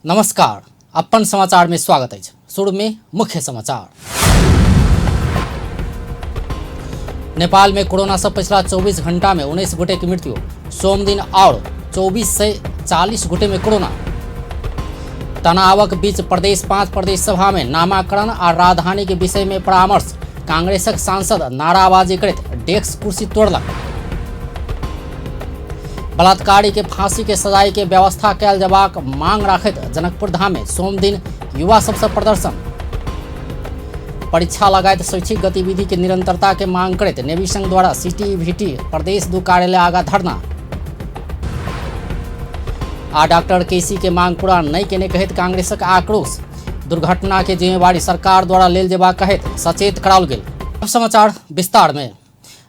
नमस्कार, अपन समाचार में स्वागत अछि। शुरू में मुख्य समाचार। नेपाल में कोरोना से पिछला 24 घंटा में 19 गोटे की मृत्यु, सोमदिन और 24 से 40 गोटे में कोरोना। तनावक बीच प्रदेश 5 प्रदेश सभा में नामाकरण आ राजधानी के विषय में परामर्श, कांग्रेसक सांसद नाराबाजी करैत डेस्क कुर्सी तोड़लक। बलात्कारी के फांसी के सजाय के व्यवस्था कयल जबाक मांग राखैत जनकपुर धाम में सोमदिन युवा सबसँ प्रदर्शन। परीक्षा लगायत शैक्षिक गतिविधि के निरंतरता के मांग करैत नेवी संघ द्वारा सीटीईवीटी प्रदेश 2 कार्यालय आगा धरना। आ डॉक्टर केसी के मांग पूरा नहीं केने कहैत कांग्रेसक आक्रोश, दुर्घटना के जिम्मेवारी सरकार द्वारा लेल जेबाक कहैत सचेत कराओल गेल। अब समाचार विस्तार में।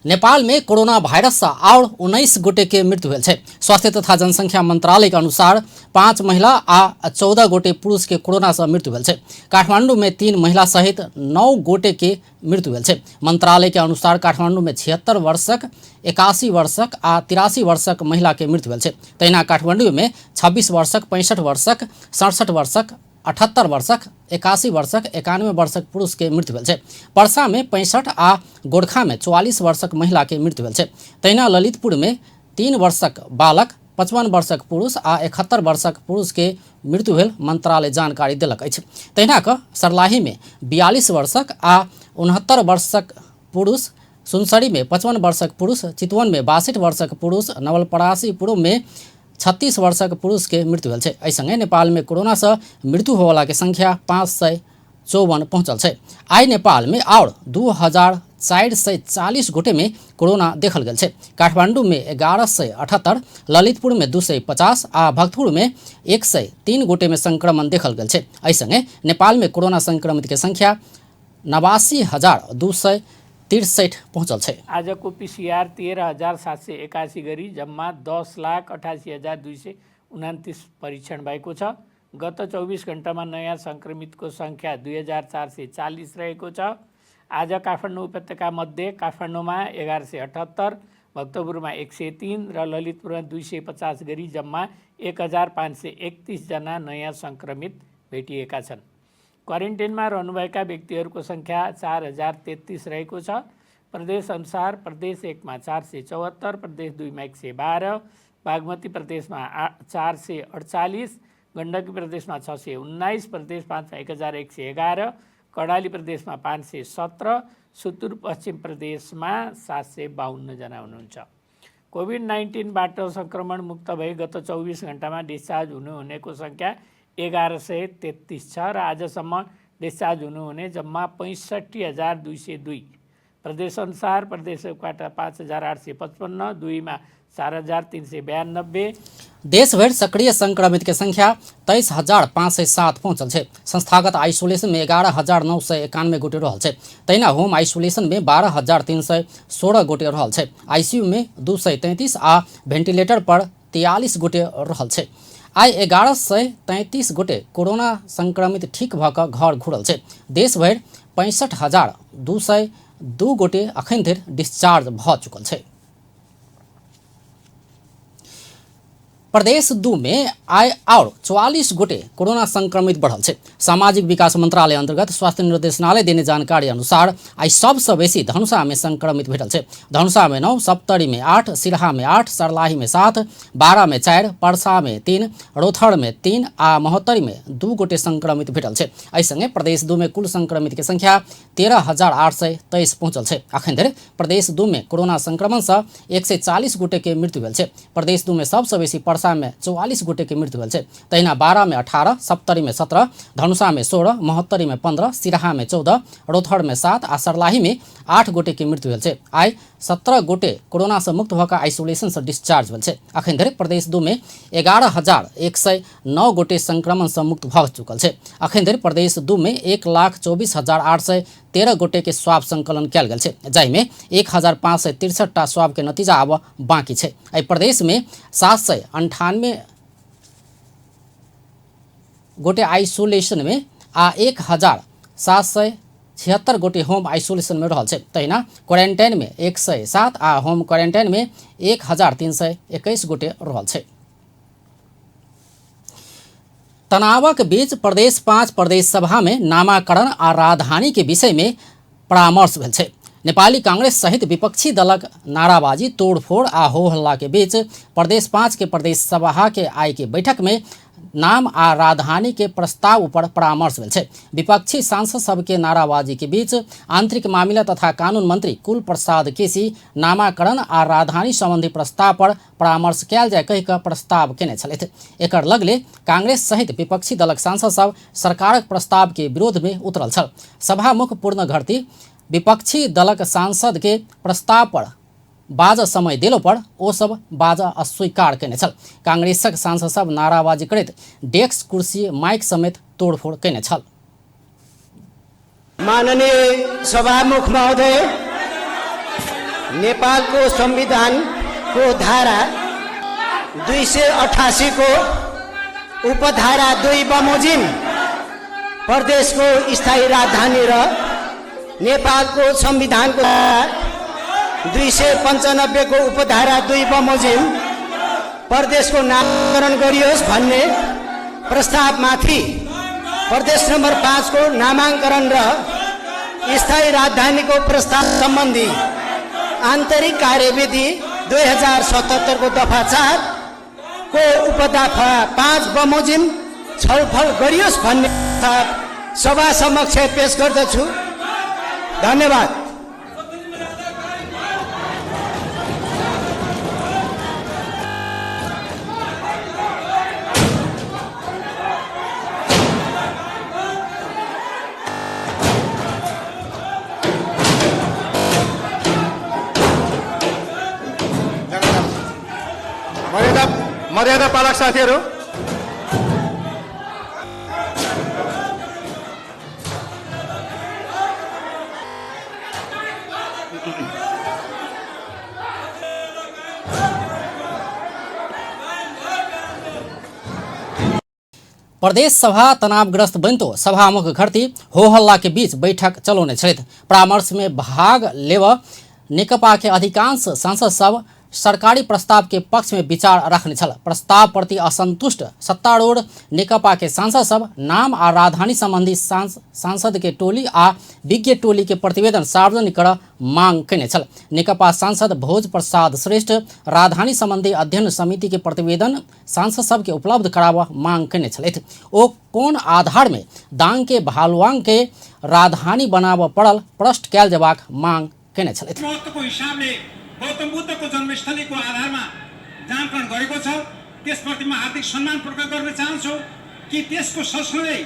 नेपाल में कोरोना वायरस से और 19 गोटे के मृत्यु भेल छै। स्वास्थ्य तथा जनसंख्या मंत्रालय के अनुसार 5 महिला आ 14 गोटे पुरुष के कोरोना से मृत्यु भेल छै। काठमांडू में 3 महिला सहित 9 गोटे के मृत्यु भेल छै। मंत्रालय के अनुसार काठमांडू में 76 वर्षक, 81 वर्षक आ 83 वर्षक महिला के मृत्यु भेल छै। तहिना काठमांडू में 26 वर्षक, 65 वर्षक, 67 वर्षक, 78 वर्षक, 81 वर्षक, 91 वर्षक पुरुष के मृत्यु भेल छै। परसा में 65 आ गोरखा में 44 वर्षक महिला के मृत्यु भेल छै। तहिना ललितपुर में 3 वर्षक बालक, 55 वर्षक पुरुष आ 71 वर्षक पुरुष के मृत्यु भेल मंत्रालय जानकारी देलक अछि। तहिना क सर्लाही में 42 वर्षक आ 69 वर्षक पुरुष, सुनसरी में 55 वर्षक पुरुष, चितवन में 62 वर्षक पुरुष, नवलपरासी पूर्व में 36 वर्षक पुरुष के मृत्यु भेल छै। एहि संगे नेपाल में कोरोना से मृत्यु होवला के संख्या 554 पहुंचल छै। आइ नेपाल में और 2440 गोटे में कोरोना देखल गेल छै। काठमांडू में 1178, ललितपुर में 250 आ भक्तपुर में 103 गोटे में संक्रमण देखल गेल छै। एहि संगे नेपाल में कोरोना संक्रमित के संख्या 89,263 पहुंचल छै। आजको पिसिआर 13,781 गरी जम्मा 10,88,229 परीक्षण भएको छ। गत 24 घण्टामा नयाँ सङ्क्रमितको सङ्ख्या 2,440 रहेको छ। आज काठमाडौँ उपत्यका मध्ये काठमाडौँमा 1,178, भक्तपुरमा 103 र ललितपुरमा 250 गरी जम्मा 1,531 जना नयाँ सङ्क्रमित भेटिएका छन्। क्वारेन्टाइनमा रहनुभएका व्यक्तिहरूको सङ्ख्या 4,033 रहेको छ। प्रदेश अनुसार प्रदेश 1 मा 474, प्रदेश 2 मा 112, बागमती प्रदेशमा 448, गण्डकी प्रदेशमा 619, प्रदेश 5 मा 1,111, कर्णाली प्रदेशमा 517, सुदूरपश्चिम प्रदेशमा 752 जना हुनुहुन्छ। कोभिड नाइन्टिनबाट सङ्क्रमण मुक्त भई गत 24 घण्टामा डिस्चार्ज हुनुहुनेको सङ्ख्या 1,133 छ र आजसम्म डिस्चार्ज हुनुहुने जम्मा 65,202। प्रदेश अनुसार प्रदेश 1बाट 5,855, 2 मा 4,392। देशभरि सक्रिय संक्रमित के संख्या 23,507 पहुंचल छै। संस्थागत आइसोलेशन में 11,991 गोटे रहल छै। तहिना होम आइसोलेशन में 12,316 गोटे रहल छै। आईसीयू में 233 आ वेंटिलेटर पर 43 गोटे रहल छै। आइ 1,133 गोटे कोरोना संक्रमित ठीक भऽ कऽ घर घुरल छै। देशभरि 65,202 गोटे अखन धरि डिस्चार्ज भऽ चुकल छै। प्रदेश 2 में आइ और 44 गोटे कोरोना संक्रमित बढ़ल छै। सामाजिक विकास मंत्रालय अंतर्गत स्वास्थ्य निर्देशनालय देने जानकारी अनुसार आइ सबसँ बेसी धनुषा में संक्रमित भेटल छै। धनुषा में 9, सप्तरी में 8, सिरहा में 8, सर्लाही में 7, बारा में 4, परसा में 3, रौथर में 3 आ महोत्तरी में 2 गोटे संक्रमित भेटल छै। एहि संगे प्रदेश 2 में कुल संक्रमित के संख्या 13,823 पहुंचल छै। अखन धरि प्रदेश 2 में कोरोना संक्रमण सँ 140 गोटे के मृत्यु भेल छै। प्रदेश 2 में सबसँ बेसी परसा में 44 गोटे के मृत्यु भेल छै। तहिना बारा में 18, सप्तरी में 17, धनुषा में 16, महोत्तरी में 15, सिरहा में 14, रौथर में 7 आ सर्लाही में 8 गोटे के मृत्यु भेल छै। आइ 17 गोटे कोरोना सँ मुक्त भऽ कऽ आइसोलेशन सँ डिस्चार्ज भेल छै। अखन धरि प्रदेश 2 में 11,109 गोटे संक्रमण सँ मुक्त भऽ चुकल छै। अखन धरि प्रदेश 2 में 1,24,813 गोटे के स्वाब संकलन कयल गेल छै, जाहिमे 1,563 टा स्वाब के नतीजा आब बाकी छै। एहि प्रदेश में 798 गोटे आइसोलेशन में आ 1,776 गोटे होम आइसोलेशन में रहल छै। तहिना क्वारेंटाइन में 107 आ होम क्वारेंटाइन में 1,321 गोटे रहल छै। तनावक बीच प्रदेश 5 प्रदेश सभा में नामाकरण आ राजधानी के विषय में परामर्श भेल छै। नेपाली कांग्रेस सहित विपक्षी दलक नाराबाजी, तोड़फोड़ आ हो हल्ला के बीच प्रदेश 5 के प्रदेश सभा के आय के बैठक में नाम आ राजधानी के प्रस्ताव ऊपर परामर्श भेल छै। विपक्षी सांसद सबके नाराबाजी के बीच आंतरिक मामिला तथा कानून मंत्री कुल प्रसाद केसी नामाकरण आ राजधानी संबंधी प्रस्ताव पर परामर्श कयल जाय कहि कऽ प्रस्ताव केने छलथि। एकर लगले कांग्रेस सहित विपक्षी दलक सांसद सब सरकारक प्रस्ताव के विरोध में उतरल छल। सभामुख पूर्ण घरती विपक्षी दलक सांसद के प्रस्ताव पर बाज समय देलो पर ओ सब बाज अस्वीकार केने छल। कांग्रेसक सांसद सब नाराबाजी करैत डेस्क, कुर्सी, माइक समेत तोड़फोड़ केने छल। माननीय सभामुख महोदय, नेपालको संविधानको धारा 288 को उपधारा 2 बमोजिम प्रदेशको स्थायी राजधानी र नेपालको संविधानको धारा 295 को उपधारा 2 बमोजिम प्रदेशको नामकरण गरियोस् भन्ने प्रस्तावमाथि प्रदेश नम्बर 5 को नामाङ्करण र स्थायी राजधानीको प्रस्ताव सम्बन्धी आन्तरिक कार्यविधि 2077 को दफा 4 को उपदफा 5 बमोजिम छलफल गरियोस् भन्ने प्रस्ताव सभा समक्ष पेश गर्दछु। धन्यवाद। मर्यादा पालक साथीहरू, प्रदेश सभा तनावग्रस्त बनितो सभामुख घरती हो हल्ला के बीच बैठक चलौने छलथि। परामर्श में भाग लेब नेकपा के अधिकांश सांसद सब सरकारी प्रस्ताव के पक्ष में विचार रखने छल। प्रस्ताव प्रति असंतुष्ट सत्तारूढ़ नेकपा के सांसद सब नाम आ राजधानी संबंधी सांसद के टोली आ विज्ञ टोली के प्रतिवेदन सार्वजनिक कर मांग केने छल। नेकपा सांसद भोज प्रसाद श्रेष्ठ राजधानी संबंधी अध्ययन समिति के प्रतिवेदन सांसद सबके उपलब्ध कराबऽ मांग केने छलथि। ओ कोन आधार में दांग के भालुआंग के राजधानी बनाबऽ पड़ल प्रश्न कयल जेबाक मांग केने छलथि। महत्वको हिसाबले गौतम बुद्धको जन्मस्थलीको आधारमा नामकरण गरेको छ, त्यसप्रति म हार्दिक सम्मान प्रकट गर्न चाहन्छु कि त्यसको सँगसँगै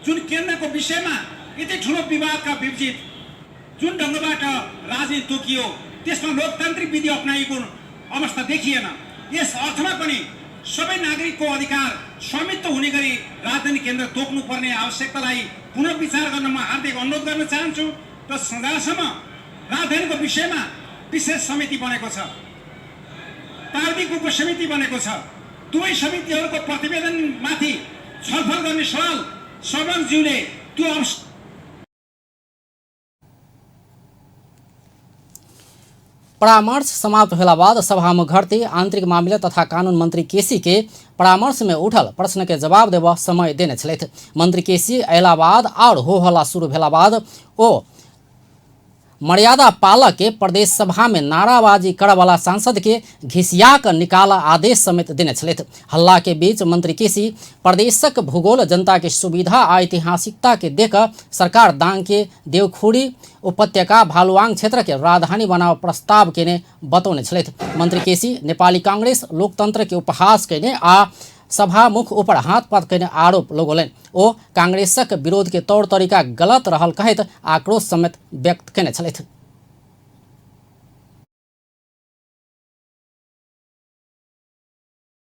जुन केन्द्रको विषयमा यति ठुलो विवादका विपरीत जुन ढङ्गबाट राजनीति तोकियो त्यसमा लोकतान्त्रिक विधि अप्नाइएको अवस्था देखिएन। यस अर्थमा पनि सबै नागरिकको अधिकार स्वामित्व हुने गरी राजधानी केन्द्र तोक्नुपर्ने आवश्यकतालाई पुनर्विचार गर्न म हार्दिक अनुरोध गर्न चाहन्छु र सदासम्म राजधानीको विषयमा विशेष समिति बनेको छ, प्राविधिक उपसमिति बनेको छ, दुवै समितिहरूको प्रतिवेदनमाथि छलफल गर्ने सवाल सभामुखज्यूले त्यो परामर्श समाप्त भेला बाद सभामुख घरती आंतरिक मामिला तथा कानून मंत्री केसी के परामर्श में उठल प्रश्न के जवाब देबऽ समय देने छलथि। मंत्री केसी अयला बाद और हो हल्ला शुरू भेला बाद ओ मर्यादा पालक के प्रदेश सभा में नाराबाजी करऽवला सांसद के घिसिया कऽ निकालऽ आदेश समेत देने छलथि। हल्ला के बीच मंत्री केसी प्रदेशक भूगोल, जनता के सुविधा आ ऐतिहासिकता के देख सरकार दांग के देवखुरी उपत्यका भालुआंग क्षेत्र के राजधानी बनाव प्रस्ताव केने बतौने छलथि। मंत्री केसी नेपाली कांग्रेस लोकतंत्र के उपहास केने आ सभामुख ऊपर हाथ पात केने आरोप लगौलनि। ओ कांग्रेसक विरोध के तौर तरीका गलत रहल कहैत आक्रोश समेत व्यक्त केने छलथि।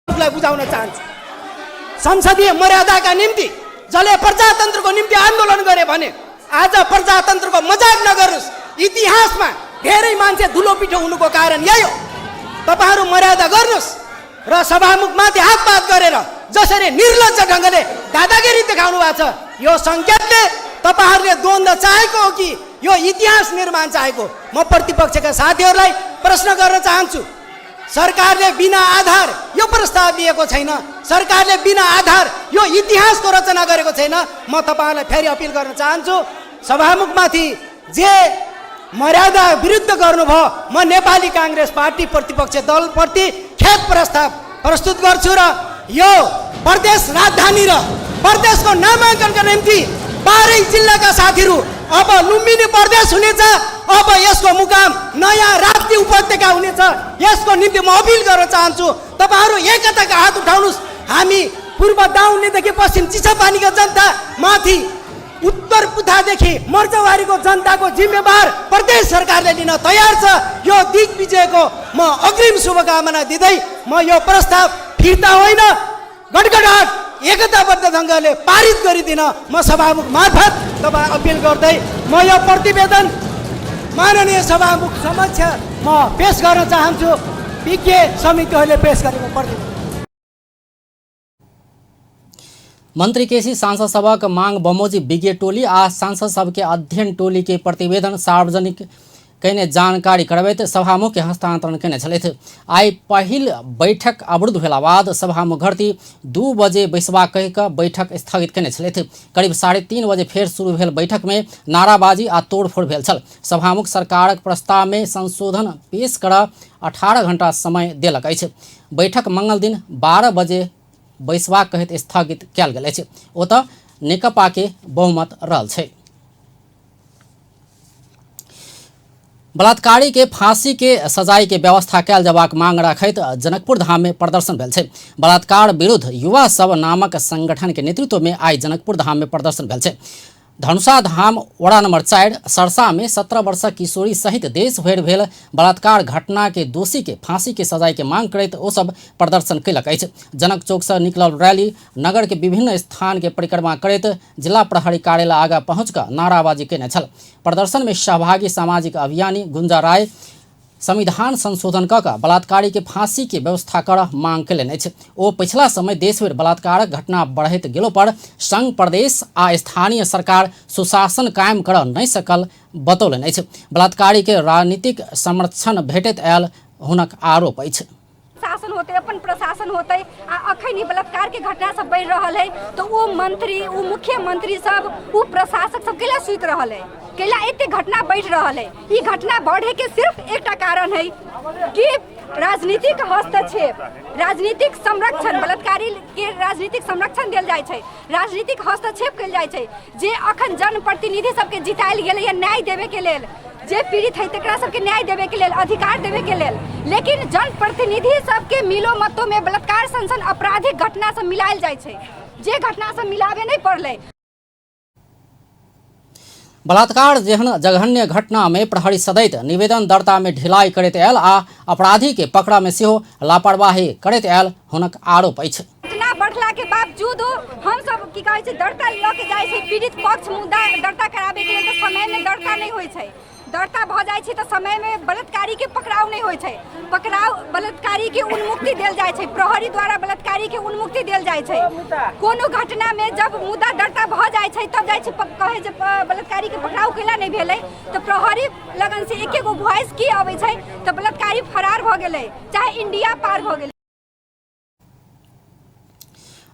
बुझाउन चाहन्छु, संसदीय मर्यादाका निम्ति जसले प्रजातन्त्रको निम्ति आन्दोलन गरे भने आज प्रजातन्त्रको मजाक नगर्नुहोस्। इतिहासमा धेरै मान्छे धुलो पिठो हुनुको कारण यही हो। तपाईहरू मर्यादा गर्नुहोस् र सभामुखमाथि हातपात गरेर जसरी निर्लज्ज ढङ्गले दादागिरी देखाउनु भएको छ, यो सङ्केतले तपाईहरूले द्वन्द्व चाहेको हो कि यो इतिहास निर्माण चाहेको? म प्रतिपक्षका साथीहरूलाई प्रश्न गर्न चाहन्छु, सरकारले बिना आधार यो प्रस्ताव लिएको छैन, सरकारले बिना आधार यो इतिहासको रचना गरेको छैन। म तपाईँहरूलाई फेरि अपिल गर्न चाहन्छु, सभामुखमाथि जे मर्यादा विरुद्ध गर्नुभयो, म नेपाली काङ्ग्रेस पार्टी प्रतिपक्ष दलप्रति खेद प्रस्ताव प्रस्तुत गर्छु र यो प्रदेश राजधानी र प्रदेशको नामाङ्कनका निम्ति 12 जिल्लाका साथीहरू अब लुम्बिनी प्रदेश हुनेछ, अब यसको मुकाम नयाँ राप्ती उपत्यका हुनेछ। यसको निम्ति म अपिल गर्न चाहन्छु, तपाईँहरू एकताका हात उठाउनुहोस्। हामी पूर्व दाउन्नेदेखि पश्चिम चिसापानीका जनता, माथि उत्तर पुथादेखि मर्चवारीको जनताको जिम्मेवार प्रदेश सरकारले लिन तयार छ। यो दिग्विजयको म अग्रिम शुभकामना दिँदै म यो प्रस्ताव फिर्ता होइन, गडगडाट एकताबद्ध ढङ्गले पारित गरिदिन म सभामुख मार्फत तपाईँ अपिल गर्दै म यो प्रतिवेदन माननीय सभामुख समक्ष म पेश गर्न चाहन्छु। विज्ञ समितिहरूले पेश गरेको प्रतिवेदन। मंत्री केसी सांसद सभक मांग बमोजिम विज्ञ टोली आ सांसद सबके अध्ययन टोली के प्रतिवेदन सार्वजनिक कयने जानकारी करबैत सभामुख के हस्तांतरण कयने छलथि। आइ पहिल बैठक अवरुद्ध भेला बाद सभामुख घरती 2 बजे बैसबाक कहि कऽ बैठक स्थगित कयने छलथि। करीब 3:30 बजे फेर शुरू भेल बैठक में नाराबाजी आ तोड़फोड़ भेल छल। सभामुख सरकारक प्रस्ताव में संशोधन पेश करऽ 18 घंटा समय देलक अछि। बैठक मंगल दिन 12 बजे बैसबाक कहैत स्थगित कयल गेल अछि। ओतऽ नेकपा के बहुमत रहल छै। बलात्कारी के फांसी के सजाय के व्यवस्था कयल जबाक मांग रखैत जनकपुर धाम में प्रदर्शन भेल छै। बलात्कार विरुद्ध युवा सब नामक संगठन के नेतृत्व में आइ जनकपुर धाम में प्रदर्शन भेल छै। धनुषा धाम वड़ा नंबर 4 सरसा में 17 वर्षक किशोरी सहित देश भरि भेल बलात्कार घटना के दोषी के फांसी के सजाय के मांग करैत ओ सब प्रदर्शन कयलक अछि। जनक चौक से निकलल रैली नगर के विभिन्न स्थान के परिक्रमा करैत जिला प्रहरी कार्यालय आगा पहुँच कऽ नाराबाजी कयने छल। प्रदर्शन में सहभागी सामाजिक अभियानी गुंजा राय संविधान संशोधन कऽ कऽ बलात्कारी के फांसी के व्यवस्था करऽ मांग कयलनि अछि। ओ पछिला समय देशभरि बलात्कारक घटना बढ़ैत गेलो पर संघ प्रदेश आ स्थानीय सरकार सुशासन कायम करऽ नहि सकल बतौलनि अछि। बलात्कारी के राजनीतिक संरक्षण भेटैत आयल हुनक आरोप अछि। शासन होते, अपन प्रशासन होते, आ अखन ई बलात्कार के घटना सब बढ़ि रहल है तो ओ मंत्री, ओ मुख्यमंत्री सब, ओ प्रशासक सब कैला सुति रहल है, कैला एते घटना बढ़ि रहल है? ई घटना बढ़े के सिर्फ एकटा कारण है कि राजनीतिक हस्तक्षेप, राजनीतिक संरक्षण, बलात्कारी के राजनीतिक संरक्षण देल जाइ छै, राजनीतिक हस्तक्षेप कयल जाइ छै। जे अखन जनप्रतिनिधि सबके जितायल गेलैया न्याय देवे के लेल, जे पीड़ित है तकरा सबके न्याय देवे के लेल, अधिकार देवे के लेल, लेकिन जनप्रतिनिधि सबके मिलो मतों में बलात्कार सन सन आपराधिक घटना सब मिलायल जाइ छै, जे घटना सब मिलावे नहीं पड़लै। बलात्कार जेहन जघन्य घटना में प्रहरी सदैत निवेदन दर्ता में ढिलाई करैत आयल आ अपराधी के पकड़ा में सेहो लापरवाही करैत आयल हुनक आरोप अछि। घटना बढ़ला के बावजूद हम सब की कहै छै दर्ता लऽ के जाइ छै पीड़ित पक्ष मुद्दा दर्ता कराबे के लेल, तऽ समय में दर्ता नहि होइ छै। दर्ता भऽ जाइ छै तऽ समय में बलात्कारी के पकड़ाव नहि होइ छै। पकड़ाव बलात्कारी के उन्मुक्ति देल जाइ छै, प्रहरी द्वारा बलात्कारी के उन्मुक्ति देल जाइ छै। कोनो घटना में जब मुद्दा दर्ता भऽ जाइ छै तब जाइ छै कहै जे बलात्कारी के पकड़ाव कैला नहि भेलै, तऽ प्रहरी लगन से एक एगो वॉइस की अबै छै तऽ बलात्कारी फरार भऽ गेलै, चाहे इंडिया पार भऽ गेलै।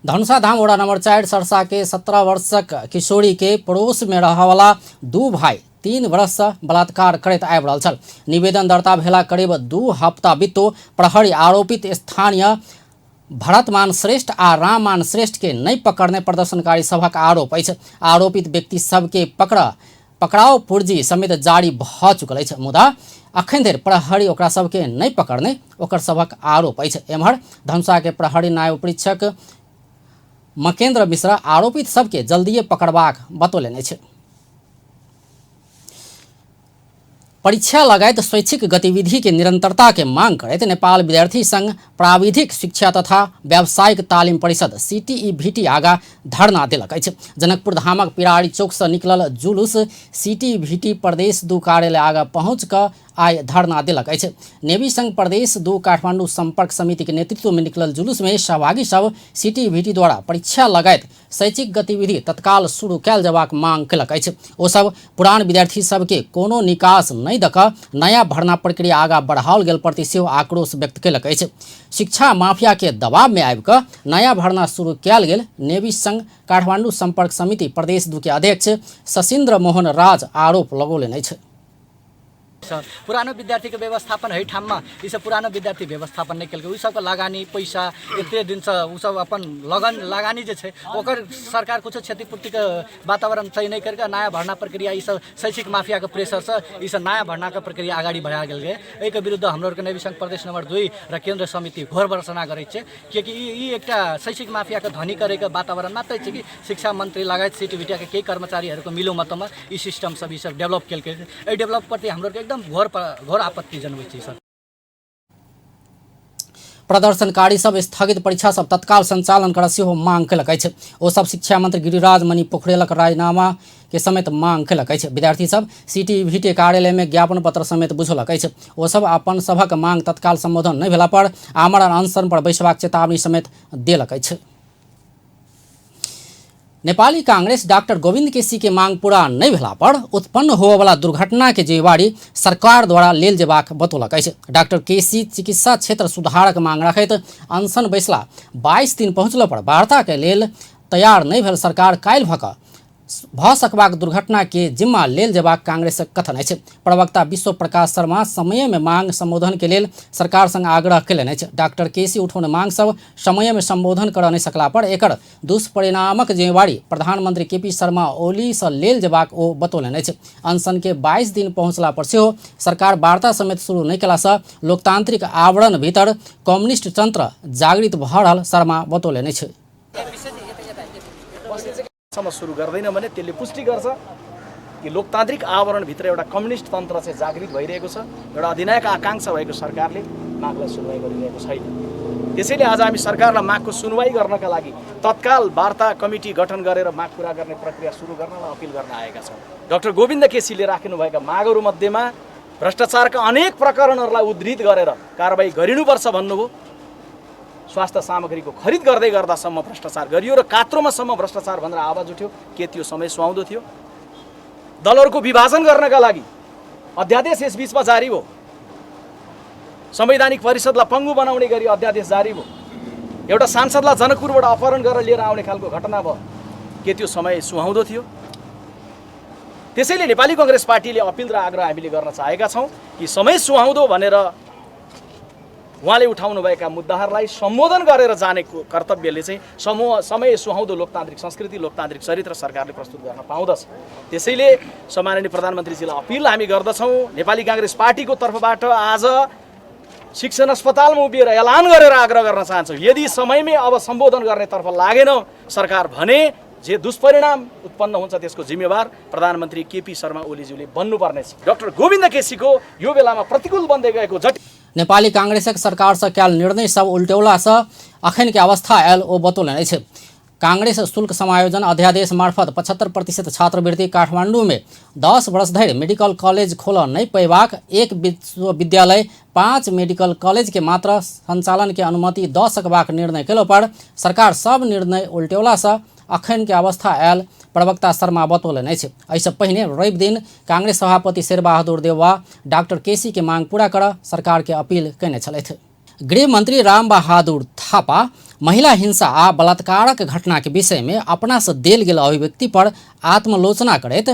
धनुषा धाम वड़ा नंबर 4 सरसा के 17 वर्षक किशोरी के पड़ोस में रहवाला 2 भाई 3 वर्ष से बलात्कार करैत आबि रहल छल। निवेदन दर्ता भेला करीब 2 हफ्ता बीतो प्रहरी आरोपित स्थानीय भरतमान श्रेष्ठ आ राममान श्रेष्ठ के नहि पकड़ने प्रदर्शनकारी सभक आरोप अछि। आरोपित व्यक्ति सबके पकड़ाव पुर्जी समेत जारी भऽ चुकल अछि, मुदा अखन धरि प्रहरी ओकरा सबके नहि पकड़ने ओकर सभक आरोप अछि। एम्हर धनुषा के प्रहरी नायब परीक्षक मकेन्द्र मिश्रा आरोपित सबके जल्दिए पकड़बाक बतौलनि अछि। परीक्षा लगायत शैक्षिक गतिविधि के निरंतरता के मांग करैत नेपाल विद्यार्थी संघ प्राविधिक शिक्षा तथा व्यावसायिक तालिम परिषद सीटीईभीटी आगा धरना देलक अछि। जनकपुर धामक पिरारी चौक से निकलल जुलूस सीटीईभीटी प्रदेश 2 कार्यालय आगा पहुँच कऽ आइ धरना देलक अछि। नेवी संघ प्रदेश 2 काठमांडू संपर्क समिति के नेतृत्व में निकलल जुलूस में सहभागी सब सीटीईभीटी द्वारा परीक्षा लगायत शैक्षिक गतिविधि तत्काल शुरू कयल जयबाक मांग कयलक अछि। ओ सब पुरान विद्यार्थी सबके कोनो निकास नहि नहि दऽ कऽ नया भर्ना प्रक्रिया आगाँ बढ़ाओल गेल प्रति सेहो आक्रोश व्यक्त कयलक अछि। शिक्षा माफिया के दबाव में आबि कऽ नया भर्ना शुरू कयल गेल नेवी संघ काठमांडू संपर्क समिति प्रदेश 2 के अध्यक्ष शशीन्द्र मोहन राज आरोप लगौलनि अछि। पुरानो विद्यार्थीके व्यवस्थापन है ठाममा ई सब पुरानो विद्यार्थी व्यवस्थापन नहि केलकै। ओहि सबके लगानी पैसा एते दिनसँ ओ सब अपन लगन लगानी जे छै ओकर सरकार कुछो क्षतिपूर्तिके वातावरण सही नहि करिके नया भर्ना प्रक्रिया ई सब शैक्षिक माफियाके प्रेसरसँ ई सब नया भर्नाके प्रक्रिया अगाडि बढ़ा गेल रहै। एहिके विरुद्ध हाम्रो आरके नेवी संघ प्रदेश नम्बर 2 र केन्द्र समिति घोर भर्सना करै छै, कियाकि ई एकटा शैक्षिक माफियाके धनी करैके वातावरण मात्रै छै कि शिक्षा मन्त्री लगायत सिटिभिटियाके केही कर्मचारीहरूको मिलोमतोमा ई सिस्टम सब ई सब डेभलप केलकै। एहि डेभलप प्रति हाम्रो आरके एकदम घोर घोर आपत्ति जनबै छै सर। प्रदर्शनकारी सब स्थगित परीक्षा सब तत्काल संचालन कर सेहो मांग केलक अछि। ओ सब शिक्षा मंत्री गिरिराज मणि पोखरेलक राजीनामा के समेत मांग केलक अछि। विद्यार्थी सब सीटीईवीटी कार्यालय में ज्ञापन पत्र समेत बुझौलक अछि। ओ सब अपन सभक मांग तत्काल संबोधन नहि भेला पर आमरण अनशन पर बैसबाक चेतावनी समेत देलक अछि। नेपाली कांग्रेस डॉक्टर गोविंद केसी के मांग पूरा नहि भेला पर उत्पन्न होबयवला दुर्घटना के जिम्मेवारी सरकार द्वारा लेल जेबाक बतौलक अछि। डॉक्टर केसी चिकित्सा क्षेत्र सुधारक मांग रखैत अनशन बैसला 22 दिन पहुँचला पर वार्ता के लेल तैयार नहि भेल सरकार काल्हि भऽ कऽ भऽ सकबाक दुर्घटना के जिम्मा लेल जेबाक कांग्रेसक कथन अछि। प्रवक्ता विश्व प्रकाश शर्मा समय में मांग संबोधन के लेल सरकार संग आग्रह कयलनि अछि। डॉक्टर केसी उठौने मांग सब समय में संबोधन करऽ नहि सकला पर एकर दुष्परिणामक जिम्मेवारी प्रधानमंत्री केपी शर्मा ओली सँ लेल जेबाक ओ बतौलनि अछि। अनशन के 22 दिन पहुंचला पर सेहो सरकार वार्ता समेत शुरू नहि केला सँ लोकतांत्रिक आवरण भीतर कम्युनिस्ट तंत्र जागृत भऽ रहल शर्मा बतौलनि अछि। सम्म सुरु गर्दैन भने त्यसले पुष्टि गर्छ कि लोकतान्त्रिक आवरणभित्र एउटा कम्युनिस्ट तन्त्र चाहिँ जागृत भइरहेको छ। एउटा अधिनायक आकाङ्क्षा भएको सरकारले मागलाई सुनवाई गरिरहेको छैन। त्यसैले आज हामी सरकारलाई मागको सुनवाई गर्नका लागि तत्काल वार्ता कमिटी गठन गरेर माग पुरा गर्ने प्रक्रिया सुरु गर्नलाई अपिल गर्न आएका छौँ। डाक्टर गोविन्द केसीले राख्नुभएका मागहरूमध्येमा भ्रष्टाचारका अनेक प्रकरणहरूलाई उद्धृत गरेर कारवाही गरिनुपर्छ भन्नुभयो। स्वास्थ्य सामग्रीको खरिद गर्दै गर्दासम्म भ्रष्टाचार गरियो र कात्रोमासम्म भ्रष्टाचार भनेर आवाज उठ्यो। के त्यो समय सुहाउँदो थियो? दलहरूको विभाजन गर्नका लागि अध्यादेश यस बिचमा जारी भयो। संवैधानिक परिषदलाई पङ्गु बनाउने गरी अध्यादेश जारी भयो। एउटा सांसदलाई जनकपुरबाट अपहरण गरेर लिएर आउने खालको घटना भयो। के त्यो समय सुहाउँदो थियो? त्यसैले नेपाली कङ्ग्रेस पार्टीले अपिल र आग्रह हामीले गर्न चाहेका छौँ कि समय सुहाउँदो भनेर उहाँले उठाउनुभएका मुद्दाहरूलाई सम्बोधन गरेर जाने कर्तव्यले चाहिँ समय सुहाउँदो लोकतान्त्रिक संस्कृति, लोकतान्त्रिक चरित्र सरकारले प्रस्तुत गर्न पाउँदछ। त्यसैले सम्माननीय प्रधानमन्त्रीजीलाई अपिल हामी गर्दछौँ, नेपाली काङ्ग्रेस पार्टीको तर्फबाट आज शिक्षण अस्पतालमा उभिएर ऐलान गरेर आग्रह गर्न चाहन्छौँ, यदि समयमै अब सम्बोधन गर्नेतर्फ लागेन सरकार भने जे दुष्परिणाम उत्पन्न हुन्छ त्यसको जिम्मेवार प्रधानमन्त्री केपी शर्मा ओलीज्यूले बन्नुपर्नेछ। डाक्टर गोविन्द केसीको यो बेलामा प्रतिकूल बन्दै गएको जटिल नेपाली कांग्रेसक सरकार से कयल निर्णय सब उल्टौला से अखन के अवस्था आयल ओ बतौलनि अछि। कांग्रेस शुल्क समायोजन अध्यादेश मार्फत 75% छात्रवृत्ति, काठमांडू में 10 वर्ष धरि मेडिकल कॉलेज खोलऽ नहि पयबाक, एक विश्वविद्यालय 5 मेडिकल कॉलेज के मात्र संचालन के अनुमति दऽ सकबाक निर्णय केलो पर सरकार सब निर्णय उल्टौला से अखन के अवस्था आयल प्रवक्ता शर्मा बतौलनि अछि। एहिसँ पहिने रवि दिन कांग्रेस सभापति शेरबहादुर देउवा डॉक्टर केसी के मांग पूरा करऽ सरकार के अपील कयने छलथि। गृह मंत्री राम बहादुर थापा महिला हिंसा आ बलात्कारक घटना के विषय में अपना से देल गेल अभिव्यक्ति पर आत्मलोचना करैत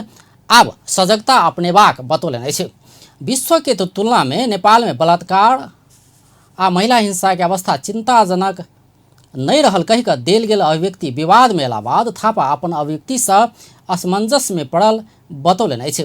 आब सजगता अपनेबाक बतौलनि अछि। विश्व के तुलना में नेपाल में बलात्कार आ महिला हिंसा के अवस्था चिंताजनक नहि रहल कहि कऽ देल गेल अभिव्यक्ति विवादमे अयला बाद थापा अपन अभिव्यक्तिसँ असमंजसमे पड़ल बतौलनि अछि।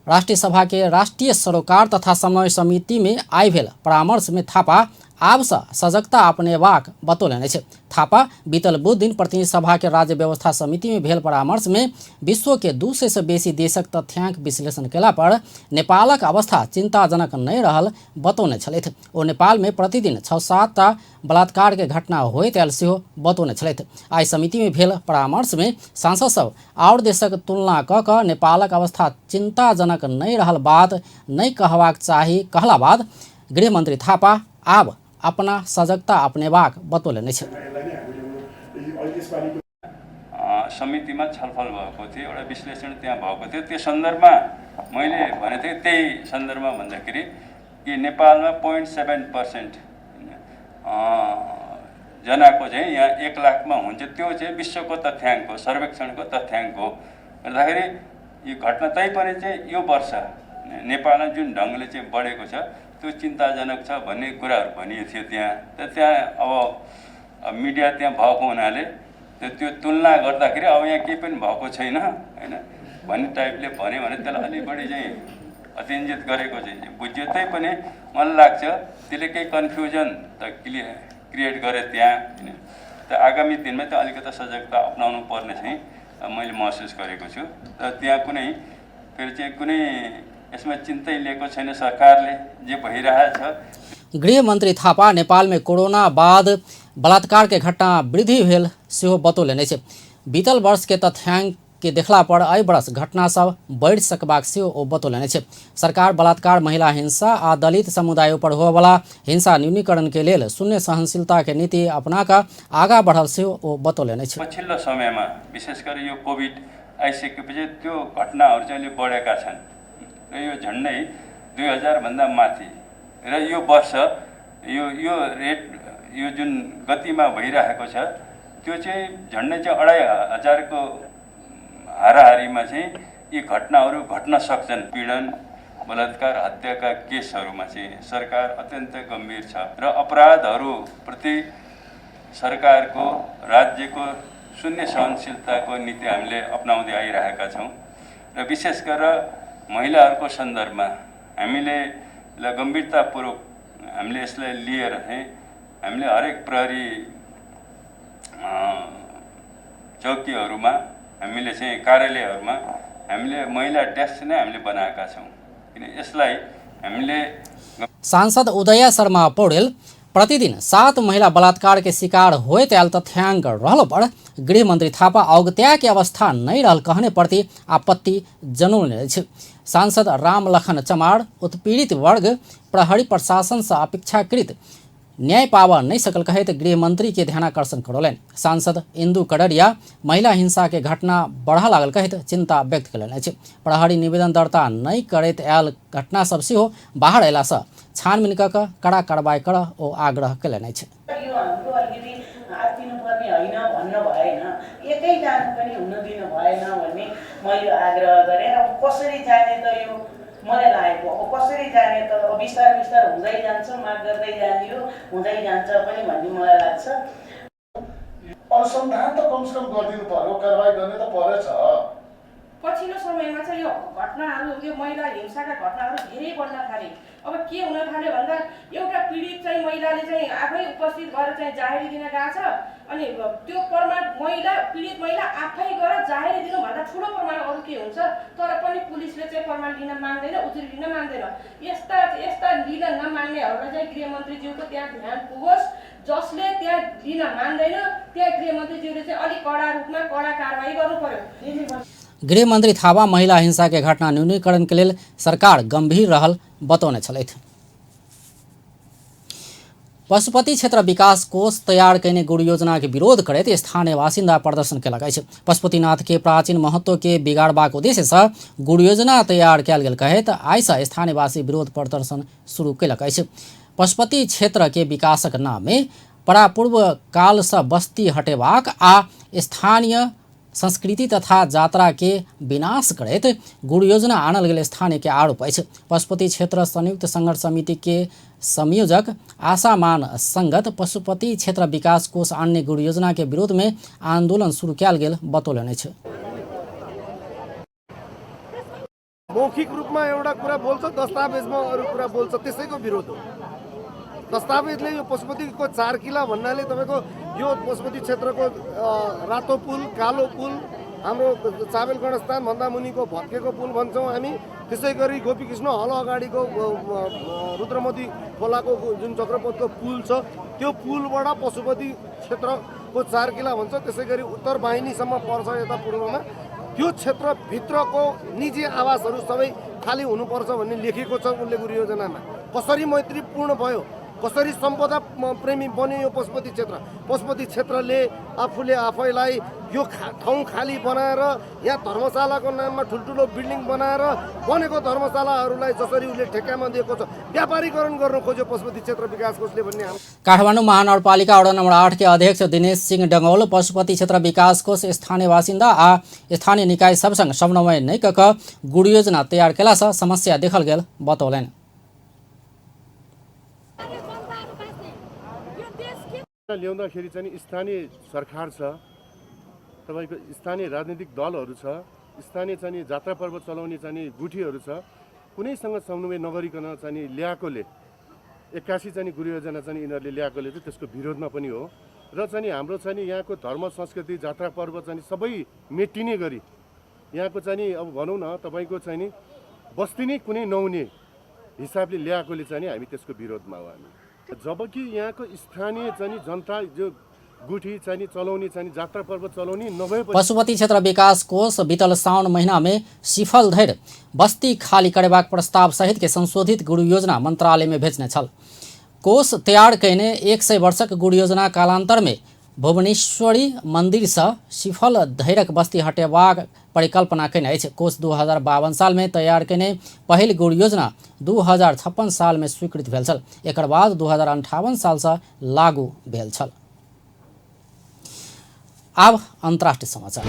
राष्ट्रिय सभाके राष्ट्रिय सरोकार तथा समन्वय समितिमे आइ भेल परामर्शमे थापा आबसँ सजगता अपनेबाक बतौलनि अछि। थापा बीतल बुध दिन प्रतिनिधि सभाके राज्य व्यवस्था समितिमे भेल परामर्शमे विश्वके 200 सँ बेसी देशक तथ्यांक विश्लेषण कयला पर नेपालक अवस्था चिंताजनक नहि रहल बतौने छलथि। ओ नेपालमे प्रतिदिन 6-7 टा बलात्कार के घटना होइत आयल सेहो बतौने छलथि। आइ समिति में भेल परामर्श में सांसद सब आओर देशक तुलना कऽ कऽ नेपालक अवस्था चिंताजनक नहि रहल बात नहि कहबाक चाही कहला बाद गृहमंत्री थापा आब अपना सजगता अपनेबाक बतौलनि अछि। समितिमा छलफल भएको थियो, एउटा विश्लेषण त्यहाँ भएको थियो। त्यो सन्दर्भमा मैले भनेको थिएँ, त्यही सन्दर्भमा भन्दाखेरि कि नेपालमा 0.7% जनाको चाहिँ यहाँ 1 लाखमा हुन्छ। त्यो चाहिँ विश्वको तथ्याङ्क हो, सर्वेक्षणको तथ्याङ्क हो। भन्दाखेरि यो घटना तैपनि चाहिँ यो वर्ष नेपालमा जुन ढङ्गले चाहिँ बढेको छ त्यो चिन्ताजनक छ भन्ने कुराहरू भनिएको थियो त्यहाँ। त त्यहाँ अब मिडिया त्यहाँ भएको हुनाले त्यो तुलना गर्दाखेरि अब यहाँ केही पनि भएको छैन हैन भन्ने टाइपले भन्यो भने त्यसलाई अलिक बढी चाहिँ अतिरञ्जित गरेको चाहिँ बुझ्यो। तैपनि मलाई लाग्छ त्यसले केही कन्फ्युजन त क्रिएट गरे त्यहाँ हैन। त आगामी दिनमा त अलिकति सजगता अपनाउनु पर्ने चाहिँ मैले महसुस गरेको छु। तर त्यहाँ कुनै फेरि चाहिँ कुनै यसमा चिन्तै लिएको छैन सरकारले, जे भइरहेछ। गृहमन्त्री थापा नेपाल में कोरोना बाद बलात्कार के घटना वृद्धि भेल सेहो बतौलनि अछि। बीतल वर्ष के तथ्यांक के देखला पर एहि वर्ष घटना सब बढ़ि सकबाक सेहो ओ बतौलनि अछि। सरकार बलात्कार, महिला हिंसा आ दलित समुदाय पर होबयवला हिंसा न्यूनीकरण के लेल शून्य सहनशीलता के नीति अपना कऽ आगाँ बढ़ल सेहो ओ बतौलनि अछि। पछिल्लो समयमा विशेष गरी यो कोभिड आइसकेपछि त्यो घटनाहरू चाहिँ अलि बढेका छन् र यो झन्डै 2000 भन्दा माथि र यो वर्ष यो यो रेट यो जुन गतिमा भइरहेको छ त्यो चाहिँ झन्डै चाहिँ 2500को हाराहारीमा चाहिँ यी घटनाहरू घट्न सक्छन्। पीडन, बलात्कार, हत्याका केसहरूमा चाहिँ सरकार अत्यन्त गम्भीर छ र अपराधहरूप्रति सरकारको राज्यको शून्य सहनशीलताको नीति हामीले अपनाउँदै आइरहेका छौँ र विशेष गरेर महिलाहरूको सन्दर्भमा हामीले गम्भीरतापूर्वक हामीले यसलाई लिएर चाहिँ हामीले हरेक प्रहरी चौकीहरूमा हामीले चाहिँ कार्यालयहरूमा हामीले महिला डेस्क नै हामीले बनाएका छौँ, किन यसलाई हामीले। सांसद उदय शर्मा पौडेल प्रतिदिन 7 महिला बलात्कार के शिकार होइत आयल तथ्यांक रहलो पर गृहमंत्री थापा अवगत्या के अवस्था नहीं रहल कहने प्रति आपत्ति जनौलनि अछि। सांसद रामलखन चमार उत्पीड़ित वर्ग प्रहरी प्रशासन से अपेक्षाकृत न्याय पावा नहीं सकल कहैत गृहमंत्री के ध्यानाकर्षण करौलनि। सांसद इंदु कडरिया महिला हिंसा के घटना बढ़ा लागल कहैत चिंता व्यक्त कयलनि अछि। प्रहरी निवेदन दर्ता नहीं करैत आयल घटना सब सेहो बाहर अयलासँ छानबीन कऽ कऽ कड़ा कार्रवाई करऽ ओ आग्रह कयलनि अछि। यो हाम्रो अलिकति आत्तिनुपर्ने होइन भन्नु भएन, एकै जानु पनि हुन दिनु भएन भन्ने मैले आग्रह गरेँ। अब कसरी जाने त यो मलाई लागेको, अब कसरी जाने त अब बिस्तार बिस्तार हुँदै जान्छ, माग गर्दै जाने हो, हुँदै जान्छ पनि भन्ने मलाई लाग्छ। अनुसन्धान त कमसेकम गरिदिनु पर्यो, कारवाही गर्ने त परेछ। पछिल्लो समयमा चाहिँ यो घटनाहरू, यो महिला हिंसाका घटनाहरू धेरै बढ्न थाले। अब के हुन थाल्यो भन्दा एउटा पीडित चाहिँ महिलाले चाहिँ आफै उपस्थित भएर चाहिँ जाहेरी दिन गएको छ, अनि त्यो प्रमाण महिला पीडित महिला आफै गएर जाहेरी दिनुभन्दा ठुलो प्रमाण अरू के हुन्छ? तर पनि पुलिसले चाहिँ प्रमाण लिन मान्दैन, उजुरी लिन मान्दैन। यस्ता यस्ता लिन नमान्नेहरूलाई चाहिँ गृहमन्त्रीज्यूको त्यहाँ ध्यान पुगोस्। जसले त्यहाँ लिन मान्दैन त्यहाँ गृहमन्त्रीज्यूले चाहिँ अलिक कडा रूपमा कडा कारवाही गर्नु पर्यो। गृहमंत्री थापा महिला हिंसा के घटना न्यूनीकरण के लेल सरकार गंभीर रहल बतौने छलथि। पशुपति क्षेत्र विकास कोष तैयार कयने गुरु योजना के विरोध करैत स्थानीय बासिन्दा प्रदर्शन केलक अछि। पशुपतिनाथ के प्राचीन महत्व के बिगाड़बाक उद्देश्य से गुरु योजना तैयार कयल गेल कहैत आइसँ स्थानीयवासी विरोध प्रदर्शन शुरू केलक अछि। पशुपति क्षेत्र के विकासक नाम में परापूर्व काल से बस्ती हटेबाक आ स्थानीय संस्कृति तथा जात्रा के विनाश करैत गुरु योजना आनल गेल स्थानीय के आरोप अछि। पशुपति क्षेत्र संयुक्त संघर्ष समिति के संयोजक आशामान संगत पशुपति क्षेत्र विकास कोष अन्य गुरु योजना के विरोध में आंदोलन शुरू कयल गेल बतौलनि अछि। मौखिक रूपमा एउटा कुरा बोल्छ, दस्तावेजमा अरू कुरा बोल्छ, त्यसैको विरोध हो। दस्तावेजले यो पशुपतिको 4 किला भन्नाले तपाईँको यो पशुपति क्षेत्रको रातो पुल, कालो पुल, हाम्रो चाबेल गणस्थान भन्दा मुनिको भत्केको पुल भन्छौँ हामी, त्यसै गरी गोपीकृष्ण हल अगाडिको रुद्रमती खोलाको जुन चक्रपथको पुल छ त्यो पुलबाट पशुपति क्षेत्रको 4 किला भन्छ। त्यसै गरी उत्तर वाहिनीसम्म पर्छ यता पूर्वमा, त्यो क्षेत्रभित्रको निजी आवासहरू सबै खाली हुनुपर्छ भन्ने लेखेको छ उनले गुरु योजनामा। कसरी मैत्रीपूर्ण भयो, कसरी सम्पदा प्रेमी बन्यो यो पशुपति क्षेत्र? पशुपति क्षेत्रले आफूले आफैलाई यो ठाउँ खाली बनाएर यहाँ धर्मशालाको नाममा ठुल्ठुलो बिल्डिङ बनाएर बनेको धर्मशालाहरूलाई जसरी उसले ठेक्कामा दिएको छ, व्यापारीकरण गर्नु खोज्यो पशुपति क्षेत्र विकास कोषले भन्ने। काठमाडौँ महानगरपालिका वडा नम्बर 8 के अध्यक्ष दिनेश सिंह डंगौल पशुपति क्षेत्र विकास कोष स्थानीय बासिन्दा आ स्थानीय निकाय सबसँग समन्वय नहि कऽ कऽ गुरु योजना तैयार केलासँ समस्या देखल गेल बतौलनि। ल्याउँदाखेरि चाहिँ स्थानीय सरकार छ, तपाईको स्थानीय राजनीतिक दलहरू छ, स्थानीय चाहिँ जात्रा पर्व चलाउने चाहिँ गुठीहरू छ, कुनैसँग समन्वय नगरिकन चाहिँ ल्याएकोले 81 चाहिँ गुरु योजना चाहिँ यिनीहरूले ल्याएकोले चाहिँ त्यसको विरोधमा पनि हो। र चाहिँ हाम्रो चाहिँ यहाँको धर्म संस्कृति जात्रा पर्व चाहिँ सबै मेटिने गरी यहाँको चाहिँ अब भनौँ न तपाईँको चाहिँ बस्ती नै कुनै नहुने हिसाबले ल्याएकोले चाहिँ हामी त्यसको विरोधमा हो हामी। जबकि यहाँको स्थानीय चाहिँ जनता जो गुठी चाहिँ चलाउने चाहिँ जात्रा पर्व चलाउने नभए। पशुपति क्षेत्र विकास कोष बीतल साउन महीना में सिफल धरि बस्ती खाली करेबाक प्रस्ताव सहित के संशोधित गुरु योजना मंत्रालय में भेजने छल। कोष तैयार कयने 100 वर्षक गुरु योजना कालांतर में भुवनेश्वरी मंदिर से सिफल धैरक बस्ती हटेबाक परिकल्पना कयने अछि। कोष 2052 साल में तैयार कयने पहिल गुरु योजना 2056 साल में स्वीकृत भेल छल। एकर बाद 2058 साल से लागू भेल छल। आब अंतर्राष्ट्रीय समाचार।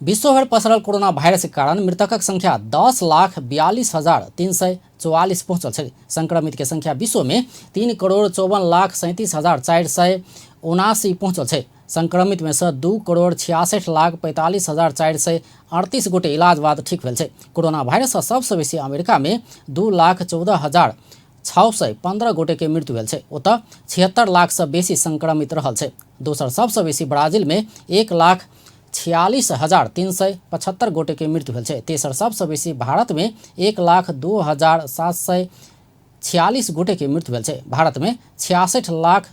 विश्वभर पसरल कोरोना वायरस के कारण मृतकक संख्या 10,42,344 पहुंचल छै। संक्रमित के संख्या विश्व में 3,54,37,479 पहुंचल छै। संक्रमित में से 2,66,45,438 गोटे इलाज बाद ठीक भेल छै। कोरोना वायरस से सबसे बेसी अमेरिका में 2,14,615 गोटे के मृत्यु भेल छै। ओतऽ 76 लाख से बेसी संक्रमित रहल छै। दोसर सबसे बेसी ब्राजील में 1,46,375 गोटे के मृत्यु भेल छै। तेसर सबसे बेसी भारत में 1,02,746 गोटे के मृत्यु भेल छै। भारत में 66 लाख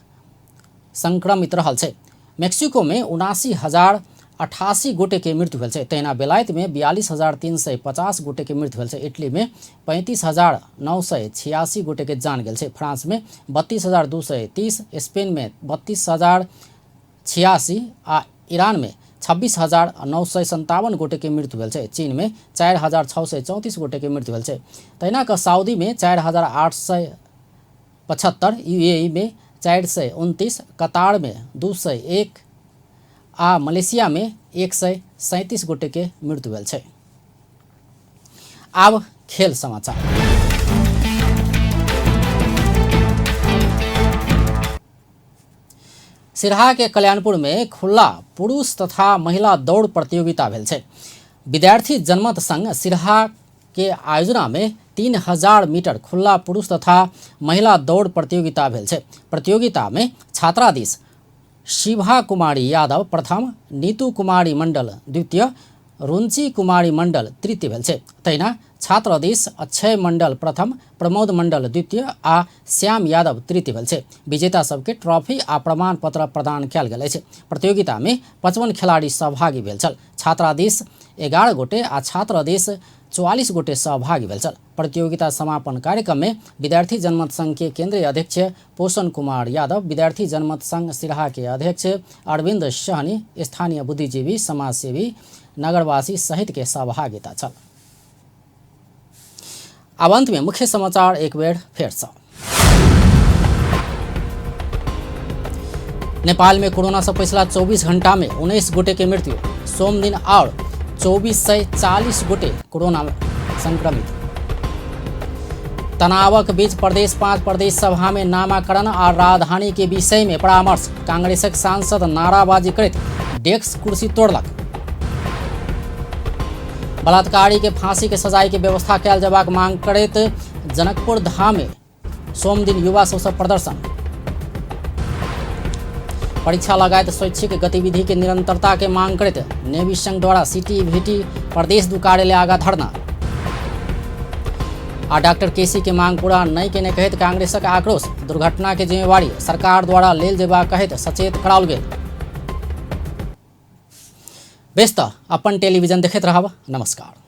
संक्रमित रहल छै। मेक्सिको में 79,088 गोटे के मृत्यु भेल छै। तहिना बेलायत में 42,350 गोटे के मृत्यु भेल छै। इटली में 35,986 गोटे के जान गेल छै। फ्रांस में 32,230, स्पेन में 32,086 आ ईरान में 26,957 गोटे के मृत्यु भेल छै। चीन में 4,634 गोटे के मृत्यु भेल छै। तहिना कऽ सऊदी में 4,875, यूएई में 429, कतार में 201 आ मलेशिया में 137 गोटे के मृत्यु भेल छै। आब खेल समाचार। सिरहा के कल्याणपुर में खुला पुरुष तथा महिला दौड़ प्रतियोगिता भेल छै। विद्यार्थी जनमत संघ सिरहा के आयोजना में 3000 मीटर खुला पुरुष तथा महिला दौड़ प्रतियोगिता भेल छै। प्रतियोगिता में छात्रा दिस शिभा कुमारी यादव प्रथम, नीतू कुमारी मंडल द्वितीय, रुंची कुमारी मंडल तृतीय भेल छै। तहिना छात्र दिस अक्षय मंडल प्रथम, प्रमोद मंडल द्वितीय आ श्याम यादव तृतीय भेल छै। विजेता सबके ट्रॉफी आ प्रमाण पत्र प्रदान कयल गेल अछि। प्रतियोगिता में 55 खिलाड़ी सहभागी भेल छल। छात्रा दिस 11 गोटे आ छात्र दिस 44 गोटे सहभागी भेल छल। प्रतियोगिता समापन कार्यक्रम में विद्यार्थी जनमत संघ के केंद्रीय अध्यक्ष पोषण कुमार यादव, विद्यार्थी जनमत संघ सिरहा के अध्यक्ष अरविंद सहनी, स्थानीय बुद्धिजीवी, समाजसेवी, नगरवासी सहित के सहभागिता छल। अब अंत में मुख्य समाचार एक बेर फेर से। नेपाल में कोरोना से पिछला 24 घंटा में 19 गोटे के मृत्यु, सोम दिन और 2440 गोटे कोरोना संक्रमित। तनावक बीच प्रदेश 5 प्रदेश सभा में नामाकरण और राजधानी के विषय में परामर्श, कांग्रेसक सांसद नाराबाजी करैत डेस्क कुर्सी तोड़लक। बलात्कारी के फांसी के सजाय के व्यवस्था कयल जयबाक मांग करैत जनकपुर धाम में सोमदिन युवा सबसँ प्रदर्शन। परीक्षा लगायत शैक्षिक गतिविधि के निरंतरता के मांग करैत नेवी संघ द्वारा सीटीवीटी प्रदेश 2 कार्यालय आगा धरना। आ डॉक्टर केसी के मांग पूरा नहीं केने कहैत कांग्रेसक आक्रोश, दुर्घटना के जिम्मेवारी सरकार द्वारा लेल जेबाक कहैत सचेत कराओल गेल। बेस त अपन टेलीविजन देखैत रहब। नमस्कार।